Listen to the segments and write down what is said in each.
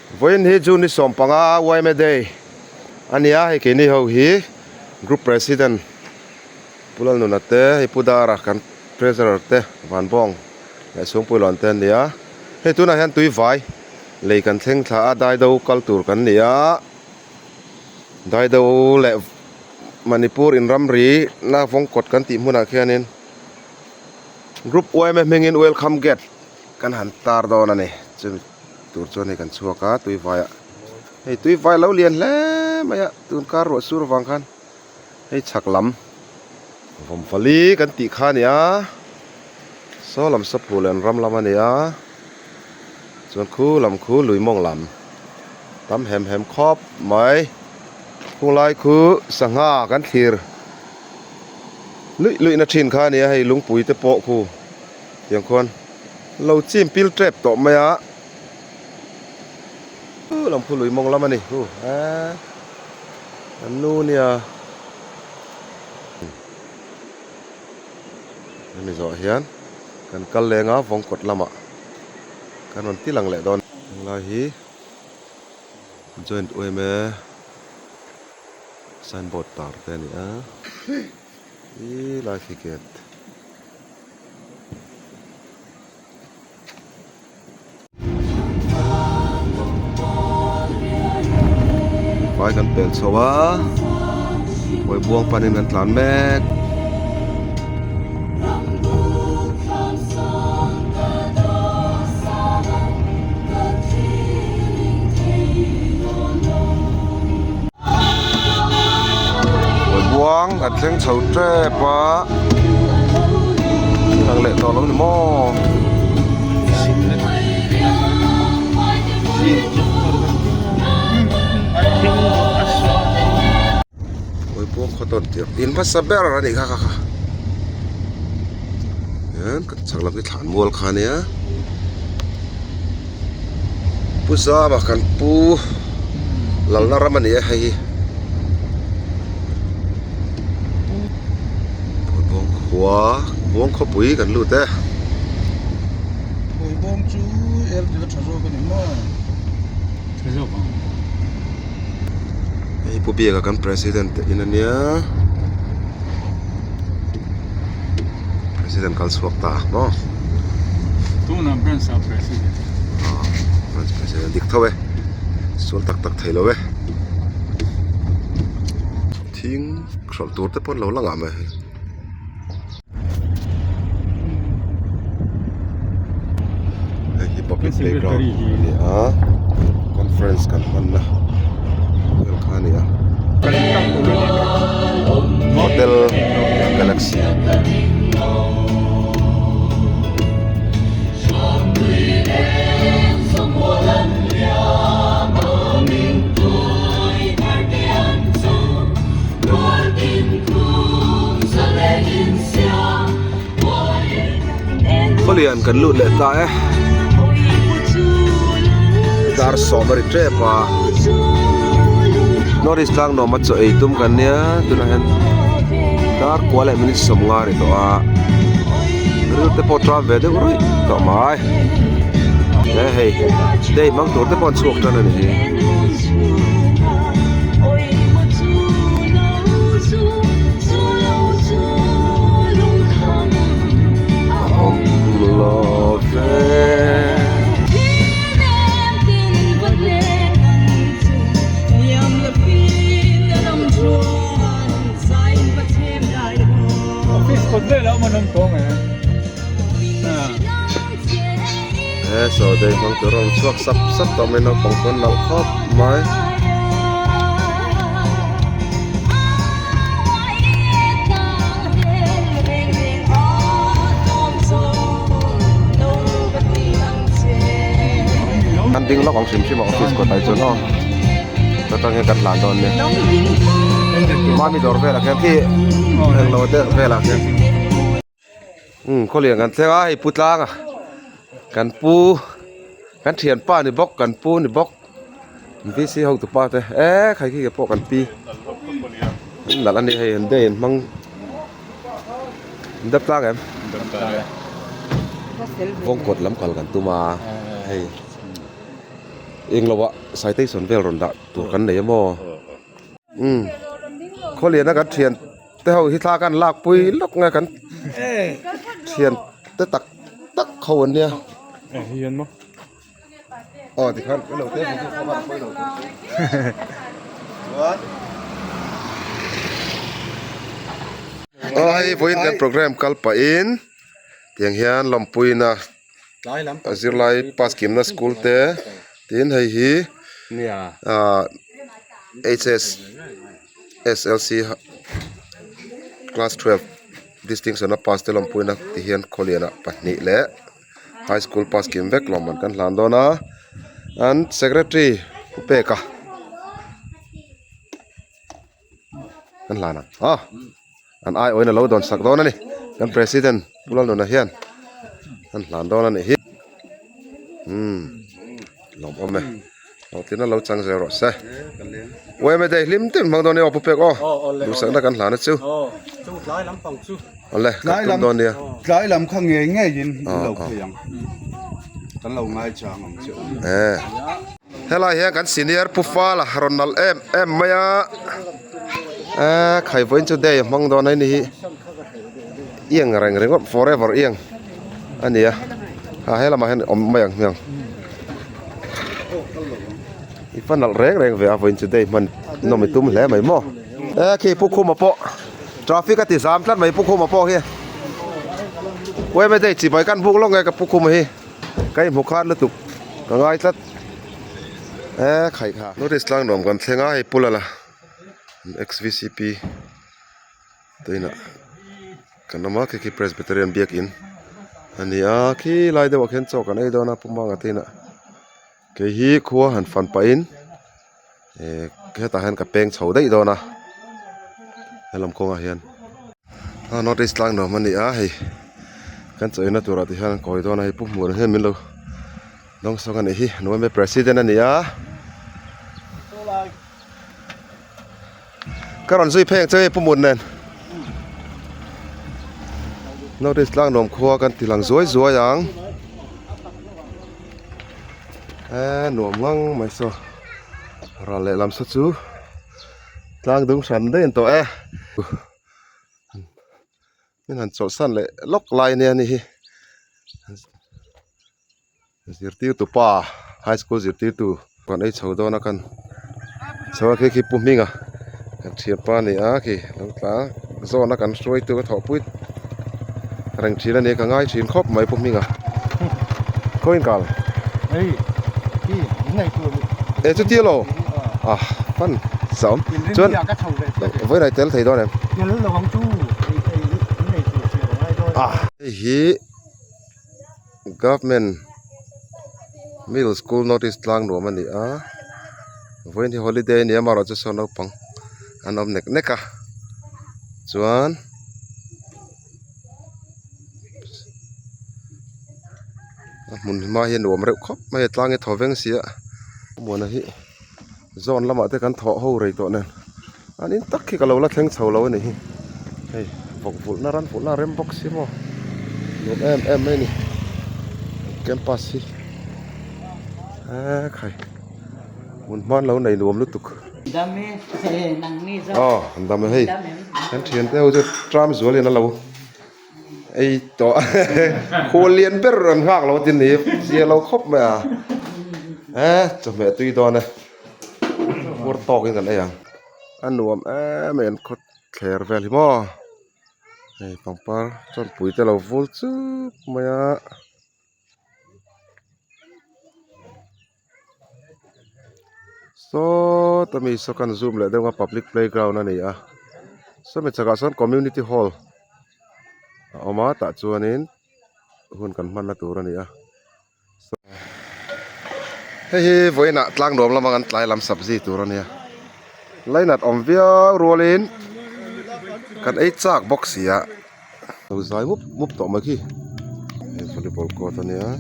Vawiin hi June ni 15 YMA Day a ni a, hei keini ho hi Group President Pu Lalnuna te, hei Pu Dara kan Treasurer te Vanbawng leh Chhungpuilawn te an ni a. Hei tunah hian Tuivai lei kan thleng thla a, Daido kal tur kan ni a, Daido leh Manipur inramri na vawngkawt kan tih hmunah khianin Group YMA hmingin Welcome Gate kan han tar dawn a ni. Chumi tur chuan hei kan chhuak a tuivaiah hei tuivai a lo lian hle mai a tun kar ruah sur avang khan hei chhak lam vawmfali kan tih kha a ni a saw lam saphu leh an ram lam a ni a chuan khu lam khu lui mawng lam tam hem hem khawp mai khunglai khu sangha kan thlir luih luih na thin kha a ni a hei lungpui te pawh khu tiang khuan lo chim pil tep tawh mai a chu lam khu lui mawng lam a ni hu eee an nu nia hemi zawh hian kan kal leng a vawng kawt lamah kan rawn ti lang leh dawn helai hi joint yma signboard tar te a ni a ih lai khi gate. Vai kan pel chho a hawi buang panin kan tlan mek. Hawi buang kan thleng chho tep a. Lang leh tawh lo ni maw? Hawi buang khaw tawn tir in hmasa ber a nih kha kha kha hian kan chhak lam hi thlan mual kha ania Pu Zama kan pu lalna ram a ni a hei hi. Buang khua buang khawpui kan lut e. Pui bawng chu airtel a tha zawk a ni maw? Tha zawk ang. Hei Pu Biaka kan president te in a nia. President kal chhuak ta maw? Tuna branch ah president. Aw branch president dik tho e. Sual tak tak thei lo e. Thing hralh tur te pawh an lo lang ah mai hei. Hei hi public playground a ni a conference kan hmanna vel kha a ni a hotel galaxy. Khawlian kan lut leh ta e dar sawm a ri tep a north east tlang nuam a chaw ei tum kan nia tunah hian dar kua leh minute sawm nga a ri tawh a ril te pawh tan ve deuh ruih tawh mai he hei day hmang tur te pawh an chhuak tan a ni hi. He saw day hmang tur a rawn chhuak sap sap tawh mai naupang pawn loh khawp mai. An ding lawk ang hrim hrim a office kawt ah chuan aw ta tang hian kan hlan dawn nia mami dawr velah khian khi englo te velah khian umm khawlian kan thleng a hei pu tlang a kan pu kan thianpa ni bawk kan pu ni bawk V C hotu pa te eee khai khi pawh kan pi an nalh a ni hei an day an hmang an dap tlang em vawngkawt lam kal kan tum a hei. Englo ah citation vel rawn dah tur kan nei a maw? Umm khawliana kan thian te ho hi thla kan lak pui lawk nge kan thian te tak tak ho an nia. Aw tikhan ka lo te video kha van pawi lo tur chu chuan aw hei vawiin kan program kal pahin tiang hian lawmpuina a zirlai pass kimna school te tin hei hi ah H S S L C class 12 distinction a pass te lawmpuina ti hian khawlianah pahnih leh. High school pass kim vek lawm an kan hlan dawn a an secretary pu peka kan hlan ang a an ai awin alo dawn sak dawn a ni kan president pu lalnuna hian an hlan dawn a nih hi umm lawmawm e hlawhtlin a lo chang zel rawh se uaime day hlim deuh in hmang dawn nia aw pu pek aw duhsakna kan hlan a chu awle kan tum dawn nia tlai lam kha ngei ngei in in lo phei ang kan lo ngai chang ang che e helai hian kan senior pu fala rawn nalh em em mai a e khai vawiin chu day a hmang dawn a ni hi iang reng ringawt forever iang a ni a ha helamah hian awm mai ang hmiang. I fa nalh reng reng ve a vawiin chu day hman nawm i tum hle mai maw e khi pu khuma pawh traffic a ti zam tlat mai pu khuma pawh hi uaime day chibai kan buk lawk nge ka pu khuma hi ka inhmu khat lutuk ka ngai tlat e khaih kha notice tlang nuam kan thleng a hei pu lala xvcp tuinah kan awm a khi khi presbyterian biakin a ni a khi lai deuhah khian chaw kan ei dawn a pu manga te inah kei hi khua han fan pahin eh hetah hian ka peng chho daih dawn a helam kawngah hian a north east tlang nuam a ni a hei kan chaw eina turah te hian an kawi dawn a hei pu hmuh hian min lo dawngsawng a nih hi nuam e president a ni a. Ka rawn zui phei ang che hei pu mun nen North East tlang nuam khua kan ti lang zuai zuai ang e nuam ngang mai saw ral lehlam saw chu tlang dung hran daih an tawh e min han chawlhsan leh lawk lai ania ni hi. Zirtirtu pa high school zirtirtu kan ei chho dawn a kan chho a khi khi pu hminga kan thianpa a ni a khi lo tla zawn a kan hruaitu ka thawhpui reng thin a ni ka ngai thin khawp mai pu hminga khawiin kal e chutia lo a fan zawm chuan vawiin tel thei dawn em a hei hi. Government Middle School North East tlang nuam a ni a vawiin hi holiday a ni a amaherawhchu saw naupang an awm nek nek a chuan a hmun hma hi a nuam reuh khawp mai a tlang hi a thaw veng si a muana hi zawn lamah te kan thawh ho rei tawh nen an in tak hi ka lo la thleng chho lo a ni hi hei vawk vulhna ran vulhna a rem bawk si maw nuam em em mai a ni campus hi eee khai hmun hman lo nei nuam lutuk aw an dam e hei kan thian te ho chu tram zual in a lo ei tawh khual lian ber an nghak lo tin ni zia lo khawp mai a e chawhmeh tui dawn e hur tawk in kan ei ang a nuam em em khaw thler vel hi maw hei pangpar chuan pui te lo vul chup mai a. Sawta mi saw kan zoom leh deuh a public playground a ni a sawmi chhakah sawn community hall a awm a tah chuanin hun kan hmanna tur a ni a hei hi vawiinah tlang nuam lamah kan tlai lam sabzi tur a nia lainat awm viau rualin kan ei chak bawk si a. Lo zai mup mup tawh mai khi hei volleyball court a nia.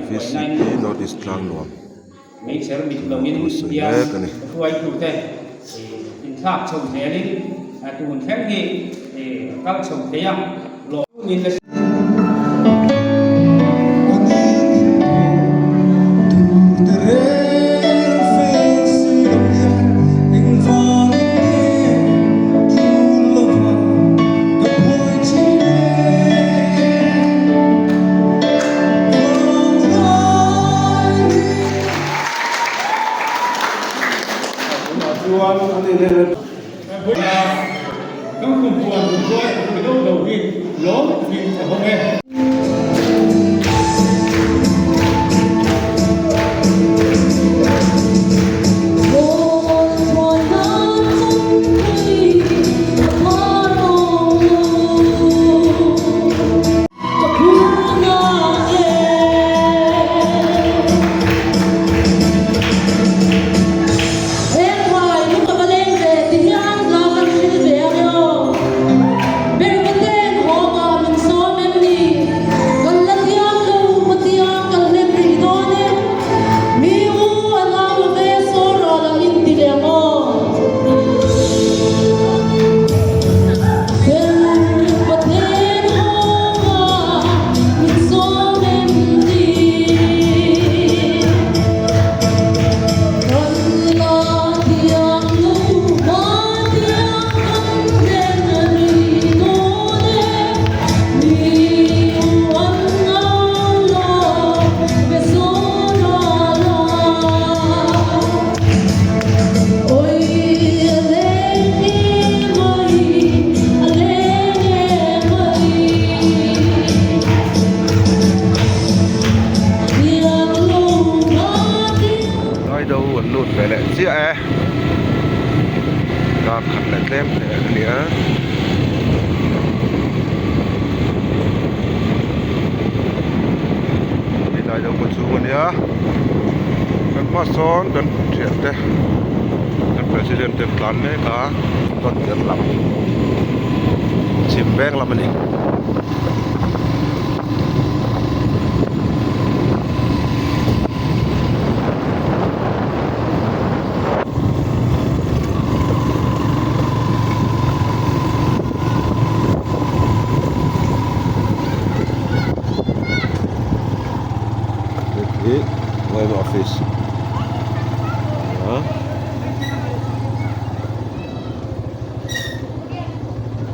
VCP North East Tlangnuam thu sawi mek a ni. Daido an lut ve leh chiah e dar khat leh tlem te a ni a. Hei Daido kawt chhung a nia kan hma sawn kan thian te kan president te an tlan mek a dawt tir lam chhim veng lam a ni. Hei hi yma office a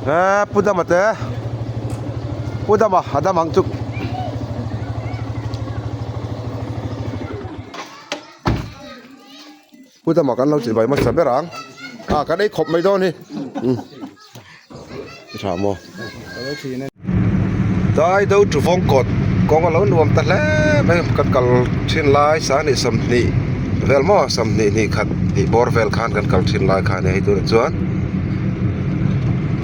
ni a pu dama te pu dama a dam ang chu. Pu dama kan lo chibai hmasa ber ang a kan ei khawp mai dawn hi i tha maw dai do chu vawng kawt kawng a lo nuam ta hle mai kan kal thin lai sangni 20 vel maw 20 hnih khat tih bawr vel khan kan kal thin lai kha a ni hei tunah chuan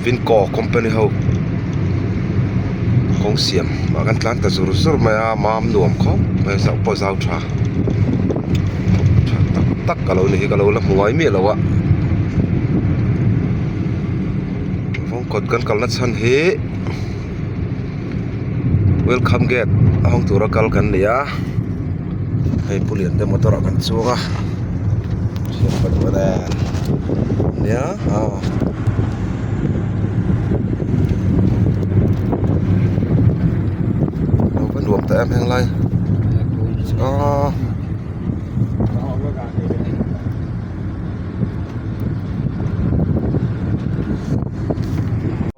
Vinco company ho kawng siam ah kan tlan ta zur zur mai a mam nuam khawp mai a zau pawh zau tha tha tak tak a lo ni hi ka lo la hmu ngai miah lo a vawng kawt kan kalna chhan hi welcome gate a hawng tura kal kan ni a hei pu lian te motor ah kan chuang a thian pahnih nen nia aw. Lo va nuam ta em heng lai aw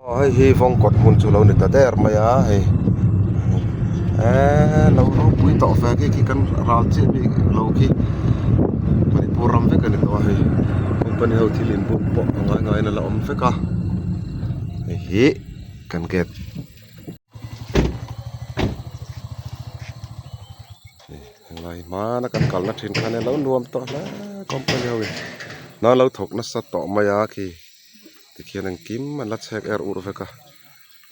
aw hei hi vawng kawt hmun chu lo ni ta der mai a hei eee lo ropui tawh ve khi khi kan ral chiah bik lo khi Manipur ram vek a ni tawh a hei company ho thil in buk pawh a ngai ngaiin a la awm vek a hei hi kan gate. Helai hmana kan kalna thin khan alo nuam tawh hle company ho in hna lo thawk nasa tawh mai a khi tikhian engkim an la chhek er ur vek a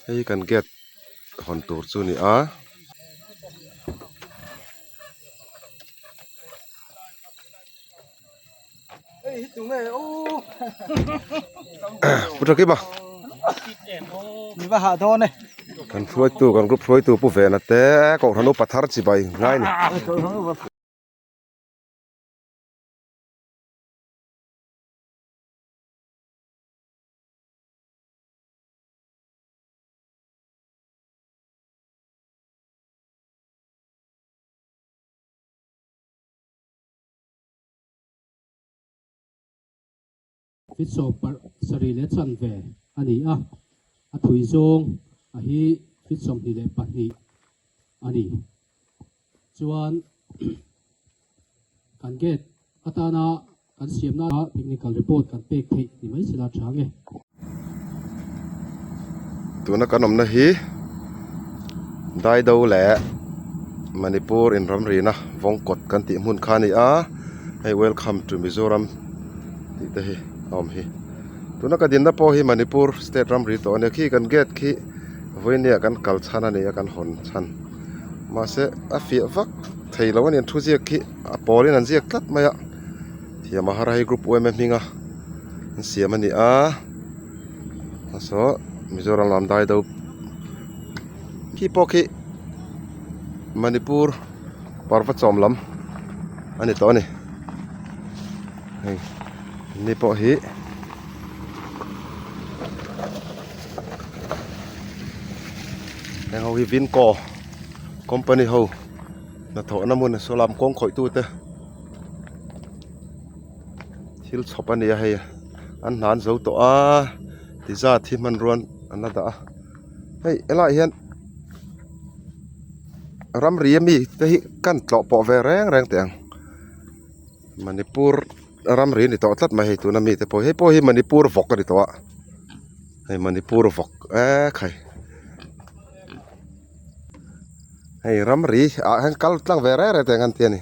hei kan gate hawn tur chu a ni a. Pu Thakima Mi va hah dawn e. Kan hruaitu kan group hruaitu pu Vena te Kohhran upa thar chibai ngai a ni. Fit sawm parh sarih leh chanve a ni a, a thui zawng a hi fit 22 a ni. Chuan kan gate atana kan siamna technical report kan pek theih ni mai sela tha nge. Tuna kan awmna hi Daido leh Manipur inramrina Vawngkawt kan tih hmun kha a ni a, hei welcome to Mizoram tih te hi a awm hi. Tuna ka dinna pawh hi Manipur state ramri tawh a nia, khi kan gate khi vawinia kan kal chhan a ni a kan hawn chhan mahse a fiah vak thei lo a ni an thu ziak khi a pawlin an ziak tlat mai a. Thiam a har a hei group yma hminga an siam a ni a saw Mizoram lam dai do khi pawh khi Manipur parva chawm lam a ni tawh a ni hei ni pawh hi heng ho hi Vinco company ho hnathawhna hmun saw lam kawng khawih tute. Thil chhawp a ni a hei an hna an zo tawh a ti zat hi hmanrua an la dah a hei helaiah hian ramri ami te hi kan tlawh pawh ve reng reng teh ang Manipur ramri a ni tawh tlat mai hei tuna mite pawh hi hei pawh hi Manipur vawk a ni tawh a hei Manipur vawk ekhai. Hei ramri ah hian kal tlang ve reng reng te ang an ti a ni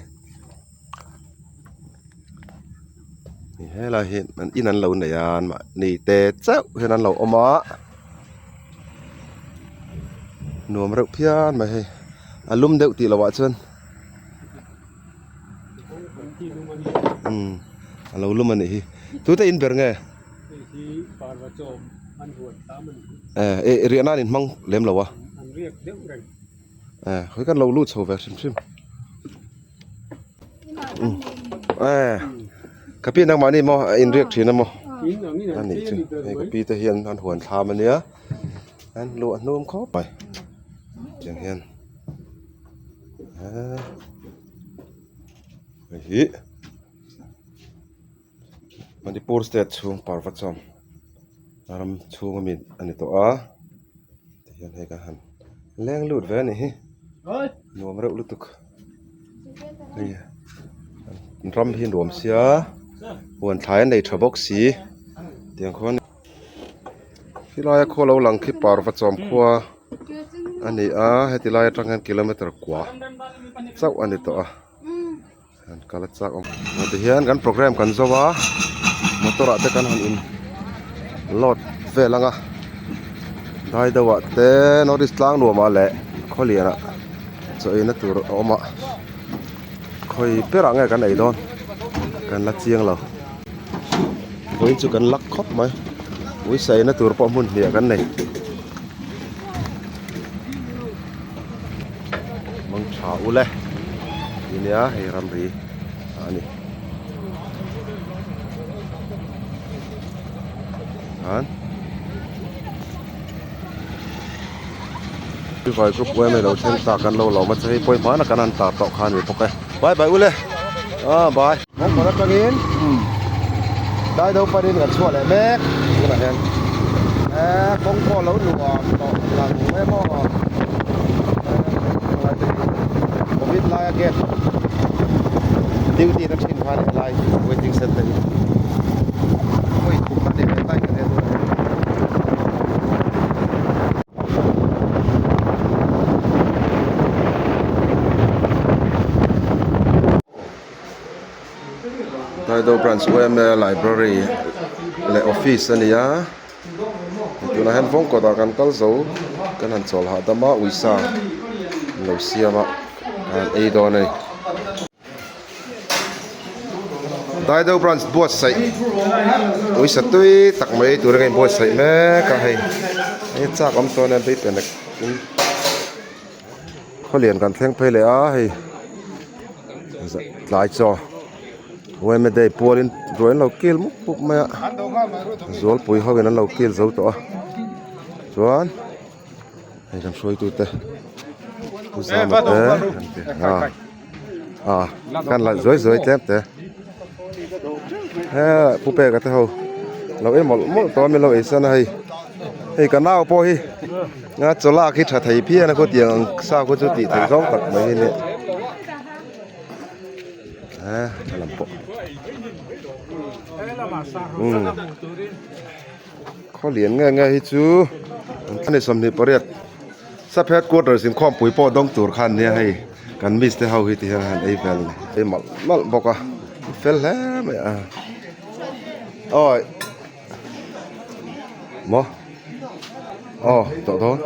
helai hi an in an lo nei a mahni te chauh hian an lo awm a nuam reuh phian mai hei a lum deuh tih loh ah chuan umm a lo lum a nih hi tute in ber nge. Eh eh riah nan in hmang lem lo a eh khawi kan lo lut chho ve hrim hrim eh ka pi nangmah ni maw a inriak thin a maw a nih chu hei ka pi te hian an huan thlam a nia an luah hnum khawp mai tiang hian eh hei hi. Manipur state chhung parva chuan ram chhung ami a ni tawh a tihian hei kan han leng lut ve a nih hi nuam reuh lutuk hei ram hi nuam sia huan thlai a nei tha bawk si tiang khuan helai a khaw lo lang khi parva chawm khua a ni a heti lai atang hian kilometer kua chauh a ni tawh a. An kal a chak awm ah ti hian kan program kan zo a motor ah te kan han in load vel ang a dai deuh ah te north east tlang nuam ah leh khawlian ah chaw ei na tur a awm a khawi ber ah nge kan ei dawn kan la chiang lo vawiin chu kan lak khawp mai uisa ei na tur pawh hmun hnih ah kan nei. Mang tha ule ti nia hei ramri a ni an vai group yma lo thleng ta kan lo lawm a che hei pawimawh na kan han tar tawh kha a ni bawk e bye bye ule ah bye mawngkawn atangin daido panin kan chhuah leh mek tunah hian eh kawng pawh lo nuam tawh lang emaw covid laia gate duty na thin kha a ni helai waiting center hi vawi thum a ni ve tai ka nia tunah hian. Daido Branch yma Library leh office a ni a tunah hian vawng kawtah kan kal zo kan han chawl hahdam a uisa an lo siam a an ei dawn a ni. Daido Branch buatsaih uisa tui tak mai tura ka inbuatsaih mek a hei. Hei chak awm tawh nen phei penek in khawlian kan thleng phei leh a hei tlai chaw yma day pualin ruai an lo kil mup mup mai a zualpui ho in an lo kil zo tawh a chuan hei kan hruaitute pu zama te an ti a a kan la zuai zuai tlem te he pu peka te ho lo ei mawlh mawlh tawh a min lo ei san a hei hei ka nau pawh hi a chaw lak hi tha thei phian a khawtiang ang sa khu chu tih theih zawng tak mai hi nia he a lam pawh umm khawlian nge nge hi chu ani 28 sub headquarters inkhawmpui pawh dawng tur khan nia hei kan miss te ho hi ti hian a han ei vel a ni ei malh malh bawk a fel hle mai a awi maw aw tawh dawn.